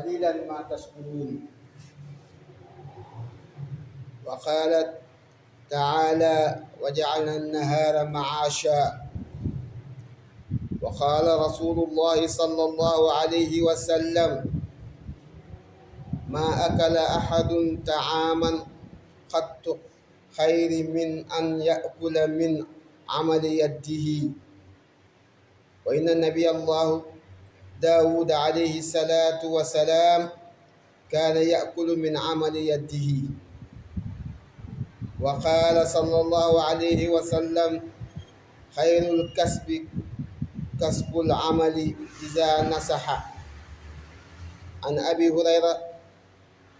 قليلا ما تشكرون. وقالت تعالى وجعلنا النهار معاشا. وقال رسول الله صلى الله عليه وسلم ما أكل أحد طعاما قط خير من أن يأكل من عمل يده. وإن النبي الله داود عليه الصلاة والسلام كان يأكل من عمل يده. وقال صلى الله عليه وسلم خير الكسب كسب العمل إذا نصح. عن أبي هريرة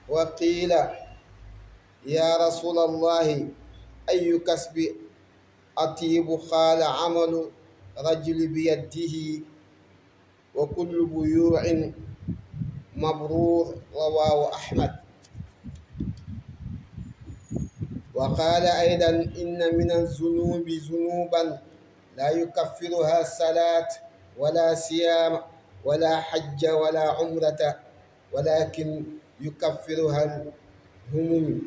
وقيل يا رسول الله أي كسب أطيب؟ قال عمل رجل بيده وكل بيوع مبرور. رواه أحمد. وقال أيضا إن من الذنوب ذنوبا لا يكفرها الصلاة ولا صيام ولا حج ولا عمرة ولكن يكفرها الهموم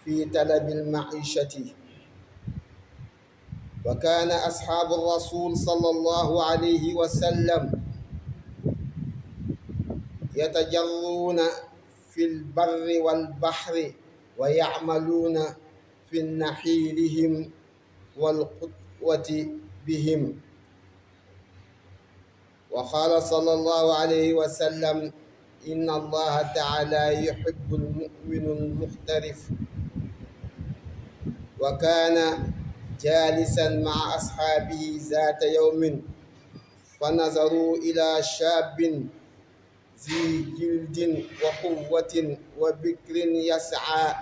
في طلب المعيشة. وكان أصحاب الرسول صلى الله عليه وسلم يتجرون في البر والبحر ويعملون في نحيلهم والقوة بهم. وقال صلى الله عليه وسلم إن الله تعالى يحب المؤمن المحترف. وكان جالسا مع أصحابه ذات يوم فنظروا إلى شاب ذي جلد وقوة وبكر يسعى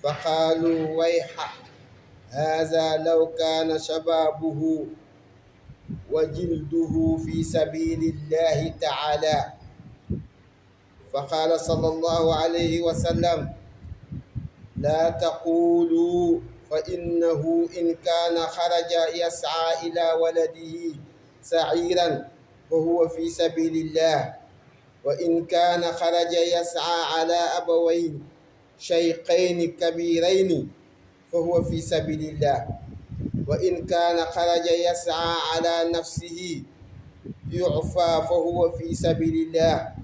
فقالوا ويح هذا لو كان شبابه وجلده في سبيل الله تعالى. فقال صلى الله عليه وسلم لا تقولوا فإنه إن كان خرج يسعى إلى ولده سعيرا فهو في سبيل الله، وإن كان خرج يسعى على أبوين شيخين كبيرين فهو في سبيل الله، وإن كان خرج يسعى على نفسه يعفى فهو في سبيل الله،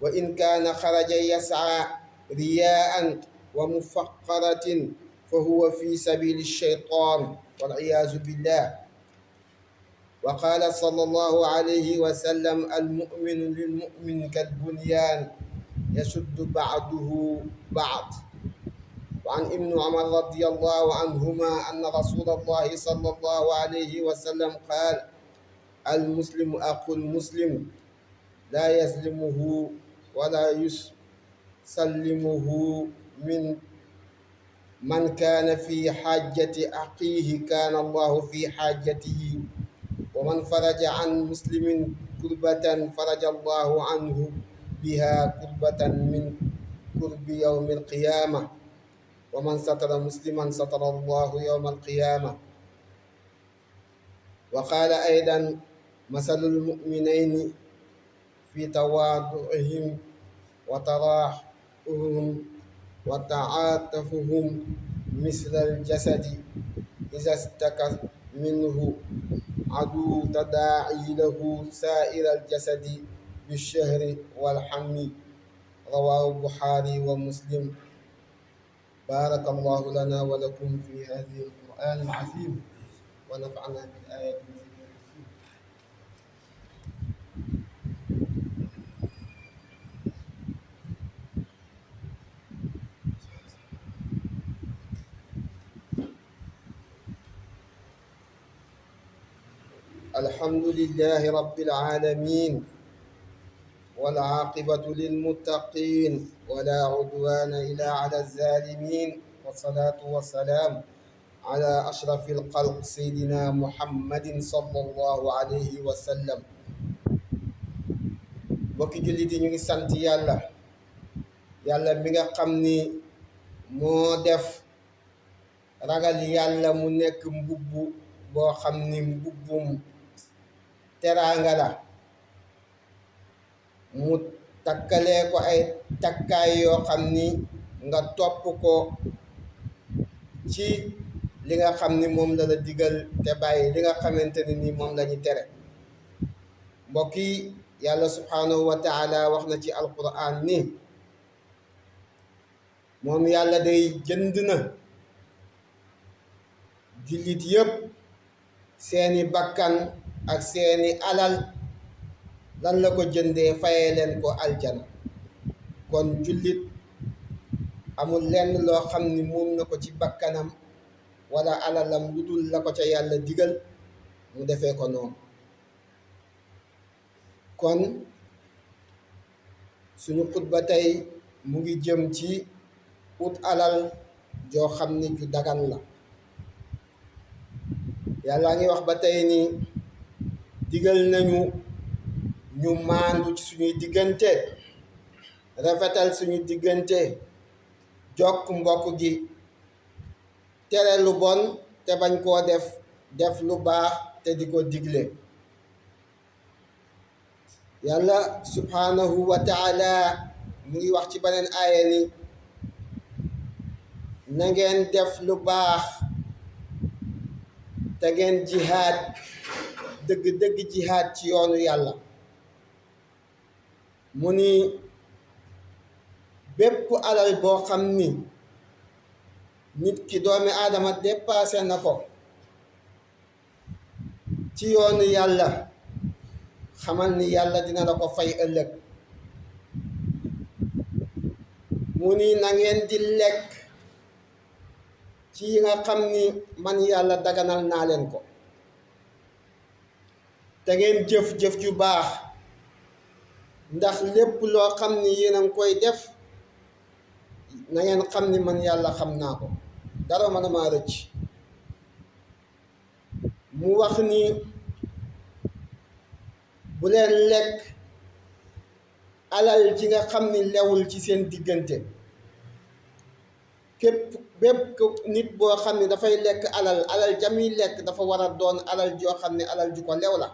وإن كان خرج يسعى رياء ومفقرة فهو في سبيل الشيطان والعياذ بالله. وقال صلى الله عليه وسلم المؤمن للمؤمن كالبنيان يشد بعضه بعض. وعن ابن عمر رضي الله عنهما أن رسول الله صلى الله عليه وسلم قال المسلم أخو المسلم لا يظلمه ولا يسلمه من كان في حاجة أخيه كان الله في حاجته، ومن فرج عن مسلم كربة فرج الله عنه بها كربة من كرب يوم القيامة، ومن ستر مسلما ستر الله يوم القيامة. وقال أيضا مثل المؤمنين في تواضعهم وتراحمهم وتعاطفهم مثل الجسد إذا اشتكى منه عدو تداعي له سائر الجسد بالشهر والحم. رواه البخاري ومسلم. بارك الله لنا ولكم في هذه القرآن العظيم ونفعنا بالآيات الحمد لله رب العالمين والعاقبة للمتقين ولا عدوان إلا على الظالمين، والصلاة والسلام على أشرف الخلق سيدنا محمد صلى الله عليه وسلم. bokki jullit yi ñu ngi sant yàlla mi nga xam ni moo def ragal yàlla mu nekk mbubbu boo xam ni mbubbum teraanga la, mu takkalee ko ay takkaay yoo xam ni nga topp ko ci li nga xam ni moom la la digal te bàyyi li nga xamante ne ni moom la ñu tere. mbokk yi, yàlla subhanahu wa taala wax na ci alquran ni moom yàlla day jënd na jullit yépp seeni bakkan ak seeni alal. lan la ko jëndee? fayee leen ko aljana. kon jullit amul lenn loo xam ni moom na ko ci bakkanam wala alalam lu dul la ko ca yàlla digal mu defee ko noonu. kon suñu xutba tey mu ngi jëm ci ut alal joo xam ni ju dagan la. yàlla ngi wax ba tey ni digal nañu ñu maandu ci suñuy diggante, rafetal suñu diggante, jokk mbokk gi, tere lu bon te bañ koo def, def lu baax te di ko digle. yàlla subhanahu wa taala mu ngi wax ci beneen aaya ni na ngeen def lu baax te ngeen jihaad, dëgg-dëgg jihaad ci yoonu yàlla. mu ni bépp alal boo xam ni nit ki doomi aadama dépassé na ko ci yoonu yàlla, xamal ni yàlla dina la ko fay ëllëg. mu ni na ngeen di lekk ci yi nga xam ni man yàlla daganal naa leen ko, te ngeen jëf-jëf ju baax, ndax lépp loo xam ni yéen a ngi koy def na ngeen xam ni man yàlla xam naa ko, dara mën a maa rëcc. mu wax ni bu leen lekk alal ji nga xam ni lewul ci seen diggante. bépp nit boo xam ni dafay lekk alal jamiy lekk dafa war a doon alal joo xam ni alal ju ko lew la.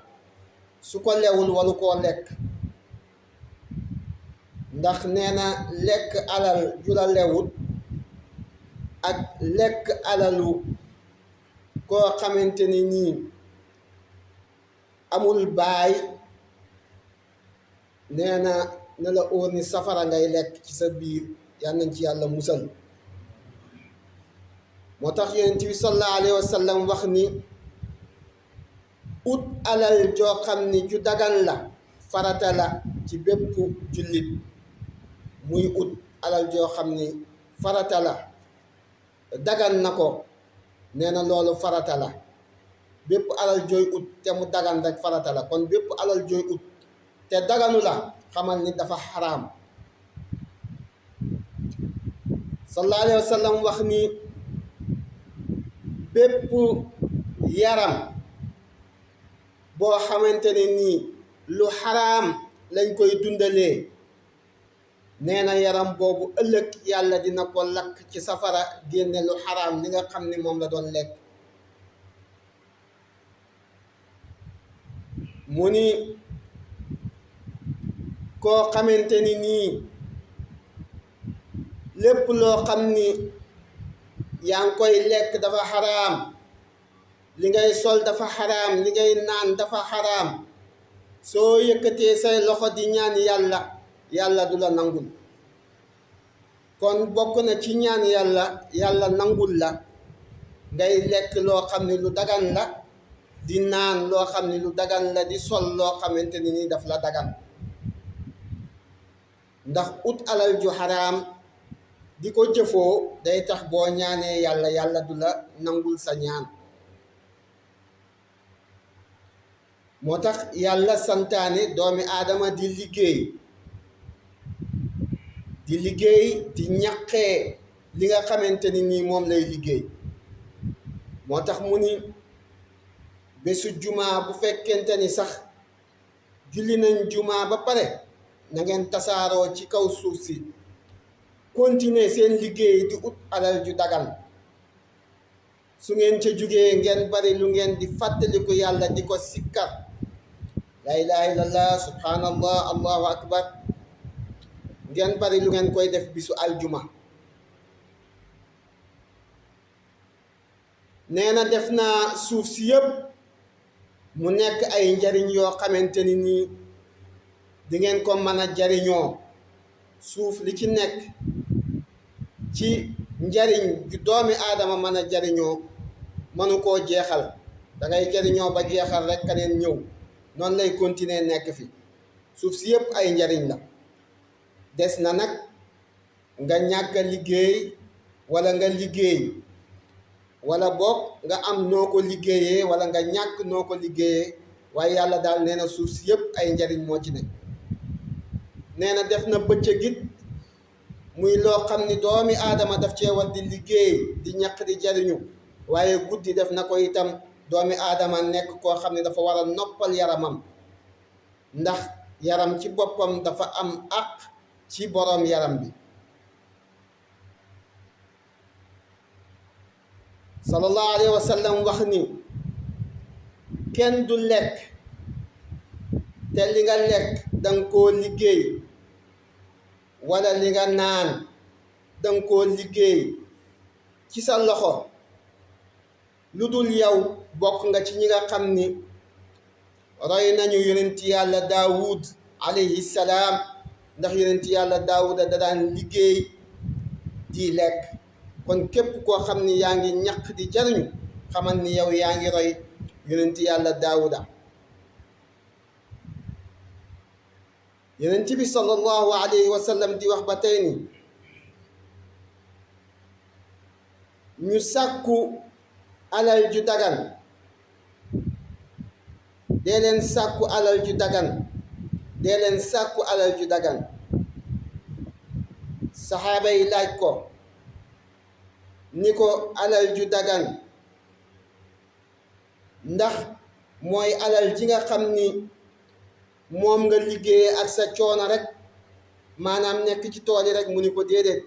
su ko lewul waru koo lekk, ndax nee na lekk alal ju la lewut ak lekk alalu koo xamante ni nii amul baay, nee na la óor ni safara ngay lekk ci sa biir. yal nañ ci yàlla musal. moo tax yonent bi sallallahu alayhi wa sallam wax ni ut alal joo xam ni ju dagan la farata la ci bépp jullit. muy ut alal joo xam ni farata la, dagan na ko, nee na loolu farata la. bépp alal jooy ut te mu dagan rek farata la. kon bépp alal jooy ut te daganu la, xamal ni dafa xaraam. sallallahu alayhi wa sallam wax ni bépp yaram boo xamante ne nii lu xaraam lañ koy dundalee, nee na yaram boobu ëllëg yàlla dina ko lakk ci safara, génne lu xaraam li nga xam ni moom la doon lekk. mu ni koo xamante ni nii lépp loo xam ni yaa ngi koy lekk dafa xaraam, li ngay sol dafa xaraam, li ngay naan dafa xaraam, soo yëkkatee say loxo di ñaan yàlla, yàlla du la nangul. kon bokk na ci ñaan yàlla, yàlla nangul la, ngay lekk loo xam ni lu dagan la, di naan loo xam ni lu dagan la, di sol loo xamante ni nii daf la dagan. ndax ut alal ju xaraam di ko jëfoo day tax boo ñaanee yàlla, yàlla du la nangul sa ñaan. moo tax yàlla santaane doomi aadama di liggéey di ñaqee li nga xamante ni nii moom lay liggéey. moo tax mu ni bésu jumaa bu fekkente ni sax julli nañ jumaa ba pare, na ngeen tasaaroo ci kaw suuf si, continuer seen liggéey di ut alal ju dagan. su ngeen ca jugee ngeen bari lu ngeen di fàttaliku yàlla, di ko sikkar, la ilaha illallah, subhanallah, allahu akbar, ngeen bari lu ngeen koy def bisu aljuma. nee na def naa suuf si yëpp mu nekk ay njariñ yoo xamante ni nii di ngeen ko mën a jariñoo. suuf li ci nekk ci njariñ ju doomi aadama mën a jariñoo mënu koo jeexal. dangay jariñoo ba jeexal rek keneen ñëw, noonu lay continuer nekk fi. suuf si yëpp ay njariñ la. des na nag nga ñàkk a liggéey wala nga liggéey, wala boog nga am noo ko liggéeyee wala nga ñàkk noo ko liggéeyee, waaye yàlla daal nee na suuf si yëpp ay njariñ moo ci ne. nee na def na bëccëg it muy loo xam ni doomi aadama daf cee war di liggéey di ñàkk di jariñu, waaye guddi def na ko itam doomi aadama nekk koo xam ne dafa war a noppal yaramam, ndax yaram ci boppam dafa am àq ci boroom yaram bi. sallallahu alayhi wa sallam wax ni kenn du lekk te li nga lekk danga koo liggéey, wala li nga naan danga koo liggéey ci sa loxo, lu dul yow bokk nga ci ñi nga xam ni roy nañu yonent yàlla daawud alayhi salaam, ndax yonent yàlla daawuda da daan liggéey di lekk. kon képp koo xam ni yaa ngi ñaq di jariñu, xamal ni yow yaa ngi roy yonent yàlla daawuda. yonent bi sallallahu alayhi wa sallam di wax ba tey ni ñu sàkku alal ju dagan, dee leen sàkku alal ju dagan, dee leen sàkku alal ju dagan. saxaaba yi laaj ko ni ko alal ju dagan ndax mooy alal ji nga xam ni moom nga liggéeyee ak sa coono rek, maanaam nekk ci tool yi rek. mu ni ko déedéet,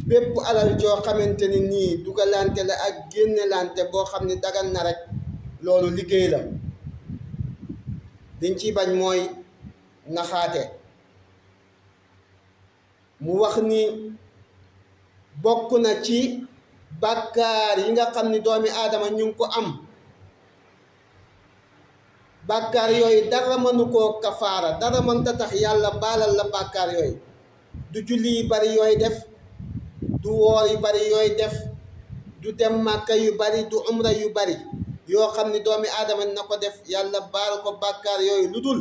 bépp alal joo xamante ni nii dugalante la ak génnelante boo xam ni dagan na rek, loolu liggéey la. liñ ciy bañ mooy naxaate. mu wax ni bokk na ci bàkkaar yi nga xam ni doomi aadama ñu ngi ko am, bàkkaar yooyu dara mënu koo kafaara, dara mënta tax yàlla baalal la bàkkaar yooyu. du julli yu bari yooy def, du woor yu bari yooy def, du dem màkka yu bari, du umra yu bari yoo xam ni doomi aadama na ko def yàlla baal ko bàkkaar yooyu, lu dul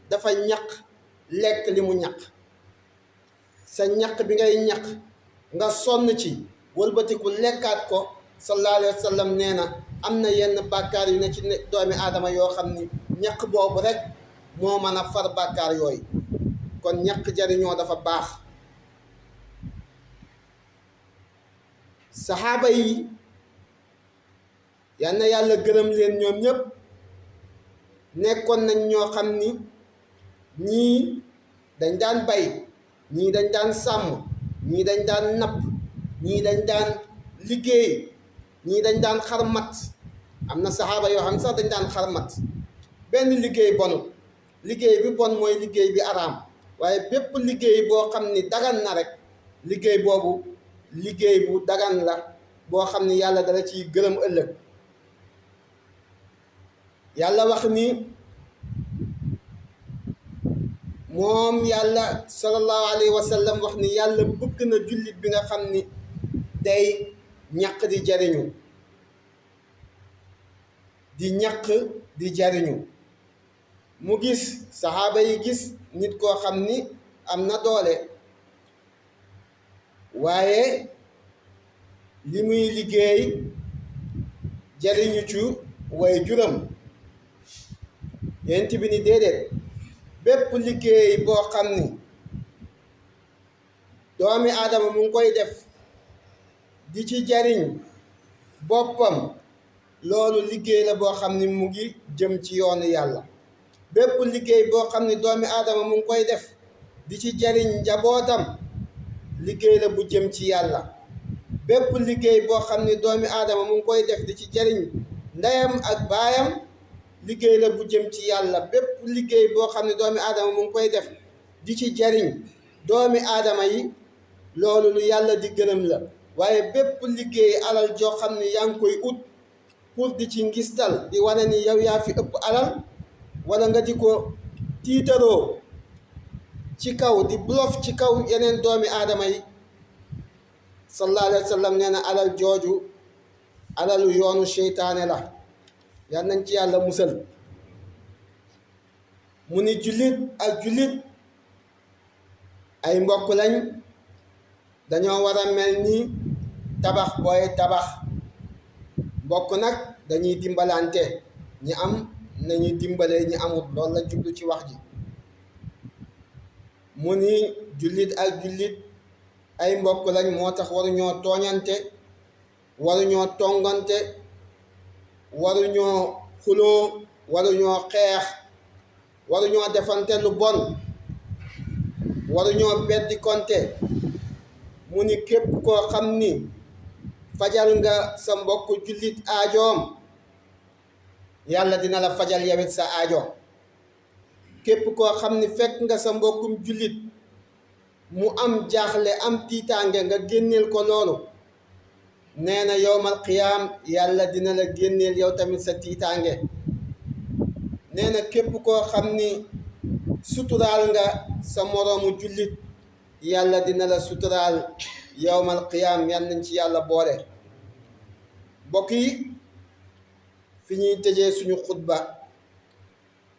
dafa ñaq lekk li mu ñaq. sa ñaq bi ngay ñaq nga sonn ci wëlbatiku lekkaat ko, sallallahu alayhi wa sallam nee na am na yenn bàkkaar yu ne ci doomi aadama yoo xam ni ñaq boobu rek moo mën a far bàkkaar yooyu. kon ñaq jariñoo dafa baax. saxaaba yi yal na yàlla gërëm leen, ñoom ñëpp nekkoon nañ ñoo xam ni ñii dañ daan bay, ñii dañ daan sàmm, ñii dañ daan napp, ñii dañ daan liggéey, ñii dañ daan xarmat. am na saxaaba yoo xam sax dañ daan xarmat. benn liggéey bonut, liggéey bi bon mooy liggéey bi araam, waaye bépp liggéey boo xam ni dagan na rek, liggéey boobu liggéey bu dagan la boo xam ni yàlla dala ciy gërëm ëllëg. yàlla wax ni moom yàlla sallallahu alayhi wa sallam wax ni yàlla bëgg na jullit bi nga xam ni day ñaq di jariñu, di ñaq di jariñu. mu gis saxaaba yi gis nit koo xam ni am na doole, waaye li muy liggéey jariñu ci way juram. yonent bi ni déedéet, bépp liggéey boo xam ni doomi aadama mu ngi koy def di ci jariñ boppam, loolu liggéey la boo xam ni mu ngi jëm ci yoonu yàlla. bépp liggéey boo xam ni doomi aadama mu ngi koy def di ci jariñ njabootam, liggéey la bu jëm ci yàlla. bépp liggéey boo xam ni doomi aadama mu ngi koy def di ci jariñ ndeyam ak baayam, liggéey la bu jëm ci yàlla. bépp liggéey boo xam ne doomi aadama mu ngi koy def di ci jariñ doomi aadama yi loolu lu yàlla di gërëm la waaye bépp liggéey alal joo xam ne yaa ngi koy ut pour di ci ngistal di wane ni yow yaa fi ëpp alal wala nga di ko tiitaroo ci kaw di bluff ci kaw yeneen doomi aadama yi sallallahu alayhi wa sallam nee na alal jooju alalu yoonu seytaane la yal nañ ci yàlla musal mu ni jullit ak jullit ay mbokk lañ dañoo war a mel ni tabax booy tabax mbokk nag dañuy dimbalante ñi am nañuy dimbale ñi amul loolu la jublu ci wax ji mu ni jullit ak jullit ay mbokk lañ moo tax waruñoo tooñante waruñoo tongante waruñoo xuloo waruñoo xeex waruñoo defante lu bon waruñoo beddi konte mu ni képp koo xam ni fajal nga sa mbokk jullit aajoom yàlla dina la fajal yawit sa aajo képp koo xam ni fekk nga sa mbokkum jullit mu am jaaxle am tiitaange nga génneel ko loolu nee na yowmal qiyaam yàlla dina la génneel yow tamit sa tiitaange nee na képp koo xam ni suturaal nga sa moroomu jullit yàlla dina la suturaal yowmal qiyaam yal nañ ci yàlla boole mbokk yi fi ñuy tëjee suñu xutba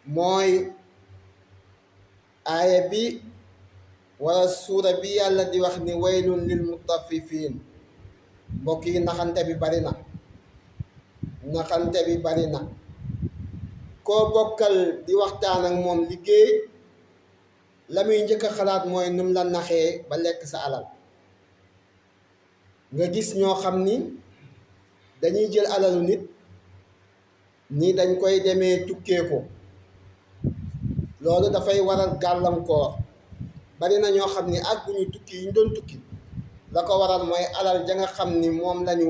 mooy aaya bi wala suura bi yàlla di wax ni waylun lil mutaffifin mbokk yi naxante bi bari na naxante bi bari na koo bokkal di waxtaan ak moom liggéey la muy njëkk a xalaat mooy num la naxee ba lekk sa alal nga gis ñoo xam ni dañuy jël alalu nit ni dañ koy demee tukkee ko loolu dafay waral gàllankoor bari na ñoo xam ni ak bu ñu tukki yi ñu doon tukki la ko waral mooy alal ja nga xam ni moom lañu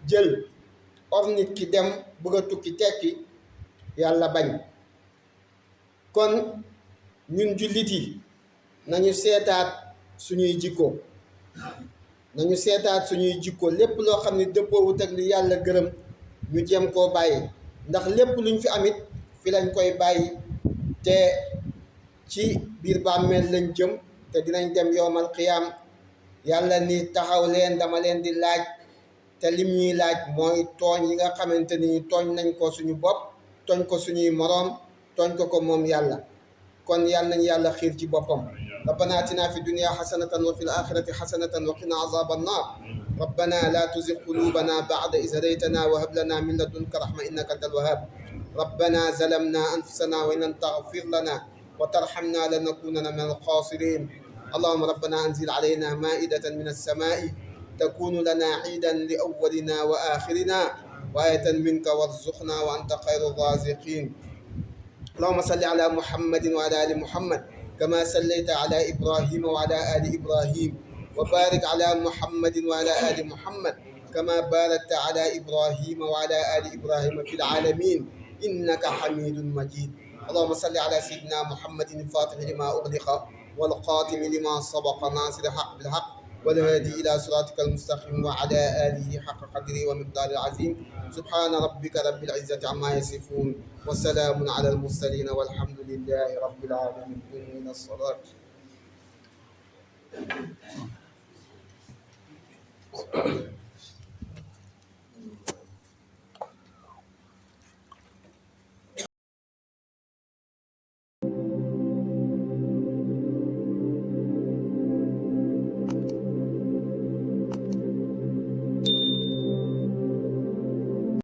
jël or nit ki dem bëgg a tukki tekki yàlla bañ kon ñun jullit yi nañu seetaat suñuy jikko nañu seetaat suñuy jikko lépp loo xam ne dëppoowut ak li yàlla gërëm ñu jéem koo bàyyi ndax lépp luñ fi amit fi lañ koy bàyyi te ci biir bàmmeel lañ jëm te dinañ dem yowmal qiyaam yàlla ni taxaw leen dama leen di laaj te lim ñuy laaj mooy tooñ yi nga xamante ni tooñ nañ ko suñu bopp tooñ ko suñuy moroom tooñ ko moom yàlla kon yàlla nañ yàlla xiir ci boppam rabbana atina fi dunya xasanatan wa fil axirati xasanatan wa qina azaba annar rabbana la tuzigh qulubana ba'da iz hadaytana wa hab lana min ladunka rahma innaka antal wahhab rabbana zalamna anfusana wa in lam taghfir lana wa tarhamna lanakunanna min alkhasirin اللهم ربنا أنزل علينا مائدة من السماء تكون لنا عيدا لأولنا وآخرنا وآية منك وارزقنا وأنت خير الرازقين اللهم صل على محمد وعلى آل محمد كما صليت على إبراهيم وعلى آل إبراهيم وبارك على محمد وعلى آل محمد كما باركت على إبراهيم وعلى آل إبراهيم في العالمين إنك حميد مجيد اللهم صل على سيدنا محمد الفاتح لما أغلق والقاتم لما سبق ناصر الحق بالحق والهادي إلى صراطك المستقيم وعلى آله حق قدره ومقدار العظيم سبحان ربك رب العزة عما يصفون وسلام على المرسلين والحمد لله رب العالمين قوموا إلى الصلاة